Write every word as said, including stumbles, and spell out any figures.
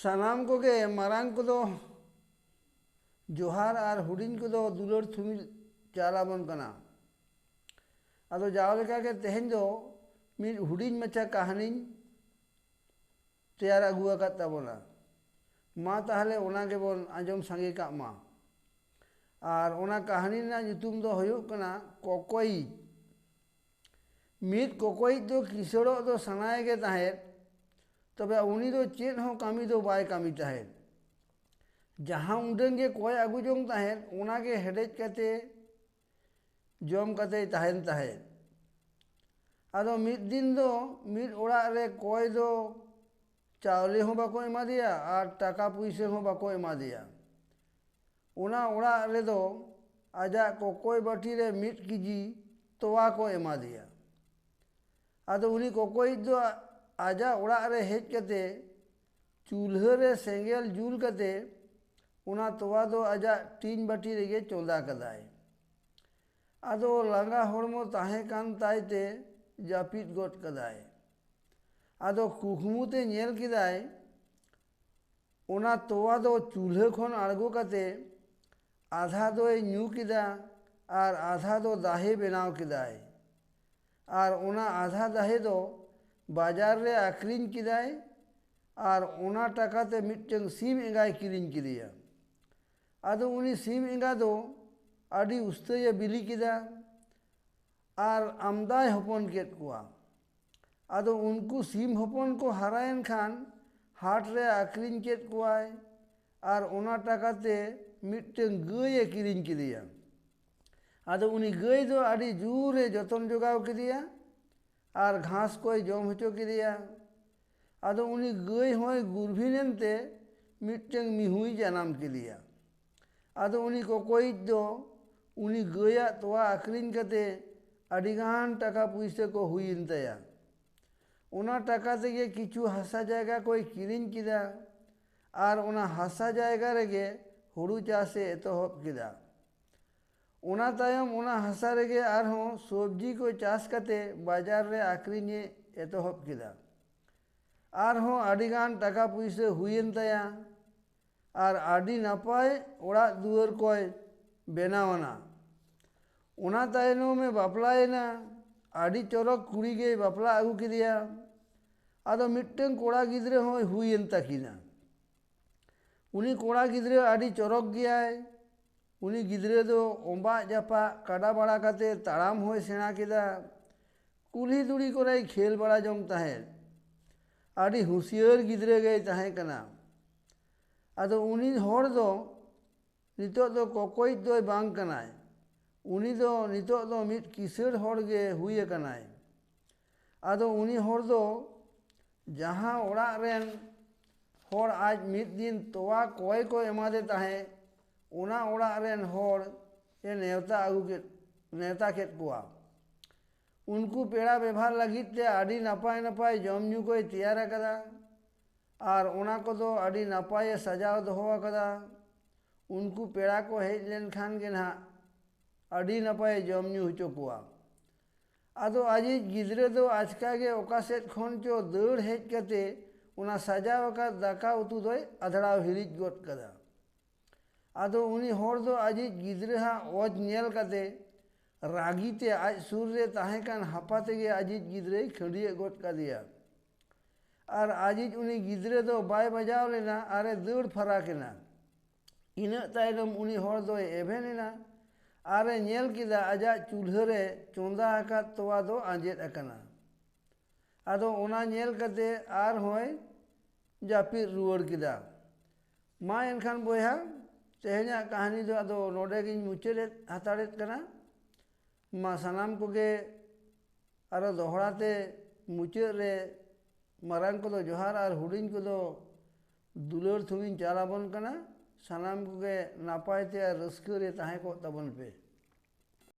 ᱥᱟᱱᱟᱢ ᱠᱚᱜᱮ, ᱢᱟᱨᱟᱝ ᱠᱚᱫᱚ ᱡᱚᱦᱟᱨ ᱟᱨ ᱦᱩᱰᱤᱧ ᱠᱚᱫᱚ ᱫᱩᱞᱟᱹᱲ ᱛᱷᱩᱢᱤᱞ ᱪᱟᱞ ᱟᱵᱚᱱ ᱠᱟᱱᱟ᱾ ᱟᱫᱚ ᱡᱟᱣ ᱞᱮᱠᱟᱜᱮ ᱛᱮᱦᱮᱧ ᱫᱚ ᱢᱤᱫ ᱦᱩᱰᱤᱧ ᱢᱟᱪᱷᱟ ᱠᱟᱹᱦᱱᱤᱧ ᱛᱮᱭᱟᱨ ᱟᱹᱜᱩ ᱟᱠᱟᱫ ᱛᱟᱵᱚᱱᱟ᱾ ᱢᱟ ᱛᱟᱦᱚᱞᱮ ᱚᱱᱟ ᱜᱮᱵᱚᱱ ᱟᱸᱡᱚᱢ ᱥᱟᱸᱜᱮ ᱠᱟᱜ ᱢᱟ᱾ ᱟᱨ ᱚᱱᱟ ᱠᱟᱹᱦᱱᱤ ᱨᱮᱱᱟᱜ ᱧᱩᱛᱩᱢ ᱫᱚ ᱦᱩᱭᱩᱜ ᱠᱟᱱᱟ ᱠᱚᱠᱚᱭᱤᱡ᱾ ᱢᱤᱫ ᱠᱚᱠᱚᱭᱤᱡ ᱫᱚ ᱠᱤᱥᱟᱹᱲᱚᱜ ᱫᱚ ᱥᱟᱱᱟᱭᱮ ᱜᱮ ᱛᱟᱦᱮᱸᱫ, ᱛᱚᱵᱮ ᱩᱱᱤ ᱫᱚ ᱪᱮᱫ ᱦᱚᱸ ᱠᱟᱹᱢᱤ ᱫᱚ ᱵᱟᱭ ᱠᱟᱹᱢᱤ ᱛᱟᱦᱮᱸᱫ᱾ ᱡᱟᱦᱟᱸ ᱩᱰᱟᱹᱝ ᱜᱮ ᱠᱚᱭ ᱟᱹᱜᱩ ᱡᱚᱝ ᱛᱟᱦᱮᱸᱫ, ᱚᱱᱟ ᱜᱮ ᱦᱮᱰᱮᱡ ᱠᱟᱛᱮ ᱡᱚᱢ ᱠᱟᱛᱮᱭ ᱛᱟᱦᱮᱱ ᱛᱟᱦᱮᱸᱫ᱾ ᱟᱫᱚ ᱢᱤᱫ ᱫᱤᱱ ᱫᱚ ᱢᱤᱫ ᱚᱲᱟᱜ ᱨᱮ ᱠᱚᱭ ᱫᱚ ᱪᱟᱣᱞᱮ ᱦᱚᱸ ᱵᱟᱠᱚ ᱮᱢᱟ ᱫᱮᱭᱟ ᱟᱨ ᱴᱟᱠᱟ ᱯᱩᱭᱥᱟᱹ ᱦᱚᱸ ᱵᱟᱠᱚ ᱮᱢᱟ ᱫᱮᱭᱟ᱾ ᱚᱱᱟ ᱚᱲᱟᱜ ᱨᱮᱫᱚ ᱟᱡᱟᱜ ᱠᱚᱠᱚᱭ ᱵᱟᱹᱴᱤ ᱨᱮ ᱢᱤᱫ ᱠᱮᱡᱤ ᱛᱚᱣᱟ ᱠᱚ ᱮᱢᱟ ᱫᱮᱭᱟ᱾ ᱟᱫᱚ ᱩᱱᱤ ᱠᱚᱠᱚᱭᱤᱡ ᱫᱚ ᱟᱡᱟᱜ ᱚᱲᱟᱜ ᱨᱮ ᱦᱮᱡ ᱠᱟᱛᱮ ᱪᱩᱞᱦᱟᱹ ᱨᱮ ᱥᱮᱸᱜᱮᱞ ᱡᱩᱞ ᱠᱟᱛᱮ ᱚᱱᱟ ᱛᱚᱣᱟ ᱫᱚ ᱟᱡᱟᱜ ᱴᱤᱧ ᱵᱟᱹᱴᱤ ᱨᱮᱜᱮ ᱪᱚᱸᱫᱟ ᱠᱟᱫᱟᱭ᱾ ᱟᱫᱚ ᱞᱟᱸᱜᱟ ᱦᱚᱲᱢᱚ ᱛᱟᱦᱮᱸ ᱠᱟᱱ ᱛᱟᱭ ᱛᱮ ᱡᱟᱹᱯᱤᱫ ᱜᱚᱫ ᱠᱟᱫᱟᱭ᱾ ᱟᱫᱚ ᱠᱩᱠᱢᱩ ᱛᱮ ᱧᱮᱞ ᱠᱮᱫᱟᱭ, ᱚᱱᱟ ᱛᱚᱣᱟ ᱫᱚ ᱪᱩᱞᱦᱟᱹ ᱠᱷᱚᱱ ᱟᱬᱜᱚ ᱠᱟᱛᱮ ᱟᱫᱷᱟ ᱫᱚᱭ ᱧᱩ ᱠᱮᱫᱟ ᱟᱨ ᱟᱫᱷᱟ ᱫᱚ ᱫᱟᱦᱮ ᱵᱮᱱᱟᱣ ᱠᱮᱫᱟᱭ᱾ ᱟᱨ ᱚᱱᱟ ᱟᱫᱷᱟ ᱫᱟᱦᱮ ᱫᱚ ᱵᱟᱡᱟᱨ ᱨᱮ ᱟᱠᱷᱨᱤᱧ ᱠᱮᱫᱟᱭ ᱟᱨ ᱚᱱᱟ ᱴᱟᱠᱟ ᱛᱮ ᱢᱤᱫᱴᱟᱝ ᱥᱤᱢ ᱮᱸᱜᱟᱭ ᱠᱤᱨᱤᱧ ᱠᱮᱫᱮᱭᱟ᱾ ᱟᱫᱚ ᱩᱱᱤ ᱥᱤᱢ ᱮᱸᱜᱟ ᱫᱚ ᱟᱹᱰᱤ ᱩᱥᱛᱟᱹᱭᱮ ᱵᱤᱞᱤ ᱠᱮᱫᱟ ᱟᱨ ᱟᱢᱫᱟᱭ ᱦᱚᱯᱚᱱ ᱠᱮᱫ ᱠᱚᱣᱟ᱾ ᱟᱫᱚ ᱩᱱᱠᱩ ᱥᱤᱢ ᱦᱚᱯᱚᱱ ᱠᱚ ᱦᱟᱨᱟᱭᱮᱱ ᱠᱷᱟᱱ ᱦᱟᱴ ᱨᱮ ᱟᱠᱷᱨᱤᱧ ᱠᱮᱫ ᱠᱚᱣᱟᱭ ᱟᱨ ᱚᱱᱟ ᱴᱟᱠᱟ ᱛᱮ ᱢᱤᱫᱴᱟᱝ ᱜᱟᱹᱭ ᱮ ᱠᱤᱨᱤᱧ ᱠᱮᱫᱮᱭᱟ᱾ ᱟᱫᱚ ᱩᱱᱤ ᱜᱟᱹᱭ ᱫᱚ ᱟᱹᱰᱤ ᱡᱳᱨ ᱮ ᱡᱚᱛᱚᱱ ᱡᱚᱜᱟᱣ ᱠᱮᱫᱮᱭᱟ ᱟᱨ ᱜᱷᱟᱥ ᱠᱚᱭ ᱡᱚᱢ ᱦᱚᱪᱚ ᱠᱮᱫᱮᱭᱟ᱾ ᱟᱫᱚ ᱩᱱᱤ ᱜᱟᱹᱭ ᱦᱚᱸᱭ ᱜᱩᱨᱵᱷᱤᱱ ᱮᱱᱛᱮ ᱢᱤᱫᱴᱟᱝ ᱢᱤᱦᱩᱭ ᱡᱟᱱᱟᱢ ᱠᱮᱫᱮᱭᱟ᱾ ᱟᱫᱚ ᱩᱱᱤ ᱠᱚᱠᱚᱭᱤᱡ ᱫᱚ ᱩᱱᱤ ᱜᱟᱹᱭᱟᱜ ᱛᱚᱣᱟ ᱟᱹᱠᱷᱨᱤᱧ ᱠᱟᱛᱮ ᱟᱹᱰᱤᱜᱟᱱ ᱴᱟᱠᱟ ᱯᱩᱭᱥᱟᱹ ᱠᱚ ᱦᱩᱭᱮᱱ ᱛᱟᱭᱟ᱾ ᱚᱱᱟ ᱴᱟᱠᱟ ᱛᱮᱜᱮ ᱠᱤᱪᱷᱩ ᱦᱟᱥᱟ ᱡᱟᱭᱜᱟ ᱠᱚᱭ ᱠᱤᱨᱤᱧ ᱠᱮᱫᱟ ᱟᱨ ᱚᱱᱟ ᱦᱟᱥᱟ ᱡᱟᱭᱜᱟ ᱨᱮᱜᱮ ᱦᱩᱲᱩ ᱪᱟᱥ ᱮ ᱮᱛᱚᱦᱚᱵ ᱠᱮᱫᱟ᱾ ᱚᱱᱟ ᱛᱟᱭᱚᱢ ᱚᱱᱟ ᱦᱟᱥᱟ ᱨᱮᱜᱮ ᱟᱨᱦᱚᱸ ᱥᱚᱵᱽᱡᱤ ᱠᱚ ᱪᱟᱥ ᱠᱟᱛᱮ ᱵᱟᱡᱟᱨ ᱨᱮ ᱟᱹᱠᱷᱨᱤᱧ ᱮ ᱮᱛᱚᱦᱚᱵ ᱠᱮᱫᱟ᱾ ᱟᱨᱦᱚᱸ ᱟᱹᱰᱤᱜᱟᱱ ᱴᱟᱠᱟ ᱯᱩᱭᱥᱟᱹ ᱦᱩᱭᱮᱱ ᱛᱟᱭᱟ ᱟᱨ ᱟᱹᱰᱤ ᱱᱟᱯᱟᱭ ᱚᱲᱟᱜ ᱫᱩᱣᱟᱹᱨ ᱠᱚᱭ ᱵᱮᱱᱟᱣ ᱟᱱᱟ᱾ ᱚᱱᱟ ᱛᱟᱭᱱᱚᱢᱮ ᱵᱟᱯᱞᱟᱭᱮᱱᱟ᱾ ᱟᱹᱰᱤ ᱪᱚᱨᱚᱠ ᱠᱩᱲᱤ ᱜᱮᱭ ᱵᱟᱯᱞᱟ ᱟᱹᱜᱩ ᱠᱮᱫᱮᱭᱟ᱾ ᱟᱫᱚ ᱢᱤᱫᱴᱟᱝ ᱠᱚᱲᱟ ᱜᱤᱫᱽᱨᱟᱹ ᱦᱚᱸᱭ ᱦᱩᱭᱮᱱ ᱛᱟᱹᱠᱤᱱᱟ᱾ ᱩᱱᱤ ᱠᱚᱲᱟ ᱜᱤᱫᱽᱨᱟᱹ ᱟᱹᱰᱤ ᱪᱚᱨᱚᱠ ᱜᱮᱭᱟᱭ᱾ ᱩᱱᱤ ᱜᱤᱫᱽᱨᱟᱹ ᱫᱚ ᱚᱸᱵᱟᱜ ᱡᱟᱯᱟᱜ ᱠᱟᱰᱟ ᱵᱟᱲᱟ ᱠᱟᱛᱮ ᱛᱟᱲᱟᱢ ᱦᱚᱸᱭ ᱥᱮᱬᱟ ᱠᱮᱫᱟ᱾ ᱠᱩᱞᱦᱤ ᱫᱷᱩᱲᱤ ᱠᱚᱨᱮᱭ ᱠᱷᱮᱞ ᱵᱟᱲᱟ ᱡᱚᱝ ᱛᱟᱦᱮᱸᱫ᱾ ᱟᱹᱰᱤ ᱦᱩᱸᱥᱤᱭᱟᱹᱨ ᱜᱤᱫᱽᱨᱟᱹ ᱜᱮᱭ ᱛᱟᱦᱮᱸ ᱠᱟᱱᱟ᱾ ᱟᱫᱚ ᱩᱱᱤ ᱦᱚᱲ ᱫᱚ ᱱᱤᱛᱚᱜ ᱫᱚ ᱠᱚᱠᱚᱭᱤᱡ ᱫᱚᱭ ᱵᱟᱝ ᱠᱟᱱᱟᱭ᱾ ᱩᱱᱤ ᱫᱚ ᱱᱤᱛᱚᱜ ᱫᱚ ᱢᱤᱫ ᱠᱤᱥᱟᱹᱬ ᱦᱚᱲ ᱜᱮ ᱦᱩᱭ ᱟᱠᱟᱱᱟᱭ᱾ ᱟᱫᱚ ᱩᱱᱤ ᱦᱚᱲ ᱫᱚ ᱡᱟᱦᱟᱸ ᱚᱲᱟᱜ ᱨᱮᱱ ᱦᱚᱲ ᱟᱡ ᱢᱤᱫ ᱫᱤᱱ ᱛᱚᱣᱟ ᱠᱚᱭ ᱠᱚ ᱮᱢᱟᱫᱮ ᱛᱟᱦᱮᱸᱫ, ᱚᱱᱟ ᱚᱲᱟᱜ ᱨᱮᱱ ᱦᱚᱲ ᱮ ᱱᱮᱣᱛᱟ ᱟᱹᱜᱩ ᱠᱮᱫ, ᱱᱮᱣᱛᱟ ᱠᱮᱫ ᱠᱚᱣᱟ᱾ ᱩᱱᱠᱩ ᱯᱮᱲᱟ ᱵᱮᱵᱷᱟᱨ ᱞᱟᱹᱜᱤᱫ ᱛᱮ ᱟᱹᱰᱤ ᱱᱟᱯᱟᱭ ᱱᱟᱯᱟᱭ ᱡᱚᱢ ᱧᱩ ᱠᱚᱭ ᱛᱮᱭᱟᱨ ᱟᱠᱟᱫᱟ᱾ ᱟᱨ ᱚᱱᱟ ᱠᱚᱫᱚ ᱟᱹᱰᱤ ᱱᱟᱯᱟᱭᱮ ᱥᱟᱡᱟᱣ ᱫᱚᱦᱚ ᱟᱠᱟᱫᱟ᱾ ᱩᱱᱠᱩ ᱯᱮᱲᱟ ᱠᱚ ᱦᱮᱡ ᱞᱮᱱᱠᱷᱟᱱ ᱜᱮ ᱱᱟᱦᱟᱜ ᱟᱹᱰᱤ ᱱᱟᱯᱟᱭᱮ ᱡᱚᱢ ᱧᱩ ᱦᱚᱪᱚ ᱠᱚᱣᱟ᱾ ᱟᱫᱚ ᱟᱡᱤᱡ ᱜᱤᱫᱽᱨᱟᱹ ᱫᱚ ᱟᱪᱠᱟ ᱜᱮ ᱚᱠᱟ ᱥᱮᱫ ᱠᱷᱚᱱ ᱪᱚ ᱫᱟᱹᱲ ᱦᱮᱡ ᱠᱟᱛᱮ ᱚᱱᱟ ᱥᱟᱡᱟᱣ ᱟᱠᱟᱫ ᱫᱟᱠᱟ ᱩᱛᱩ ᱫᱚᱭ ᱟᱫᱷᱲᱟᱣ ᱦᱤᱲᱤᱡ ᱜᱚᱫ ᱠᱟᱫᱟ᱾ ᱟᱫᱚ ᱩᱱᱤ ᱦᱚᱲ ᱫᱚ ᱟᱡᱤᱡ ᱜᱤᱫᱽᱨᱟᱹ ᱦᱟᱜ ᱚᱡᱽ ᱧᱮᱞ ᱠᱟᱛᱮ ᱨᱟᱹᱜᱤ ᱛᱮ ᱟᱡ ᱥᱩᱨ ᱨᱮ ᱛᱟᱦᱮᱸ ᱠᱟᱱ ᱦᱟᱯᱟ ᱛᱮᱜᱮ ᱟᱡᱤᱡ ᱜᱤᱫᱽᱨᱟᱹᱭ ᱠᱷᱟᱹᱰᱤᱭᱟᱹᱜ ᱜᱚᱫ ᱠᱟᱫᱮᱭᱟ᱾ ᱟᱨ ᱟᱡᱤᱡ ᱩᱱᱤ ᱜᱤᱫᱽᱨᱟᱹ ᱫᱚ ᱵᱟᱭ ᱵᱟᱡᱟᱣ ᱞᱮᱱᱟ ᱟᱨᱮ ᱫᱟᱹᱲ ᱯᱷᱟᱨᱟᱠ ᱮᱱᱟ᱾ ᱤᱱᱟᱹᱜ ᱛᱟᱭᱱᱚᱢ ᱩᱱᱤ ᱦᱚᱲ ᱫᱚᱭ ᱮᱵᱷᱮᱱ ᱮᱱᱟ ᱟᱨᱮ ᱧᱮᱞ ᱠᱮᱫᱟ ᱟᱡᱟᱜ ᱪᱩᱞᱦᱟᱹ ᱨᱮ ᱪᱚᱸᱫᱟ ᱟᱠᱟᱫ ᱛᱚᱣᱟ ᱫᱚ ᱟᱸᱡᱮᱫ ᱟᱠᱟᱱᱟ᱾ ᱟᱫᱚ ᱚᱱᱟ ᱧᱮᱞ ᱠᱟᱛᱮ ᱟᱨᱦᱚᱸᱭ ᱡᱟᱹᱯᱤᱫ ᱨᱩᱣᱟᱹᱲ ᱠᱮᱫᱟ᱾ ᱢᱟ ᱮᱱᱠᱷᱟᱱ ᱵᱚᱭᱦᱟ, ᱛᱮᱦᱮᱧᱟᱜ ᱠᱟᱹᱦᱱᱤ ᱫᱚ ᱟᱫᱚ ᱱᱚᱰᱮ ᱜᱤᱧ ᱢᱩᱪᱟᱹᱫ ᱮᱫ ᱦᱟᱛᱟᱲᱮᱫ ᱠᱟᱱᱟ᱾ ᱢᱟ ᱥᱟᱱᱟᱢ ᱠᱚᱜᱮ ᱟᱨᱚ ᱫᱚᱦᱲᱟ ᱛᱮ ᱢᱩᱪᱟᱹᱫ ᱨᱮ ᱢᱟᱨᱟᱝ ᱠᱚᱫᱚ ᱡᱚᱦᱟᱨ ᱟᱨ ᱦᱩᱰᱤᱧ ᱠᱚᱫᱚ ᱫᱩᱞᱟᱹᱲ ᱛᱷᱩᱢᱤᱧ ᱪᱟᱞ ᱟᱵᱚᱱ ᱠᱟᱱᱟ᱾ ᱥᱟᱱᱟᱢ ᱠᱚᱜᱮ ᱱᱟᱯᱟᱭ ᱛᱮ ᱟᱨ ᱨᱟᱹᱥᱠᱟᱹ ᱨᱮ ᱛᱟᱦᱮᱸ ᱠᱚᱜ ᱛᱟᱵᱚᱱ ᱯᱮ᱾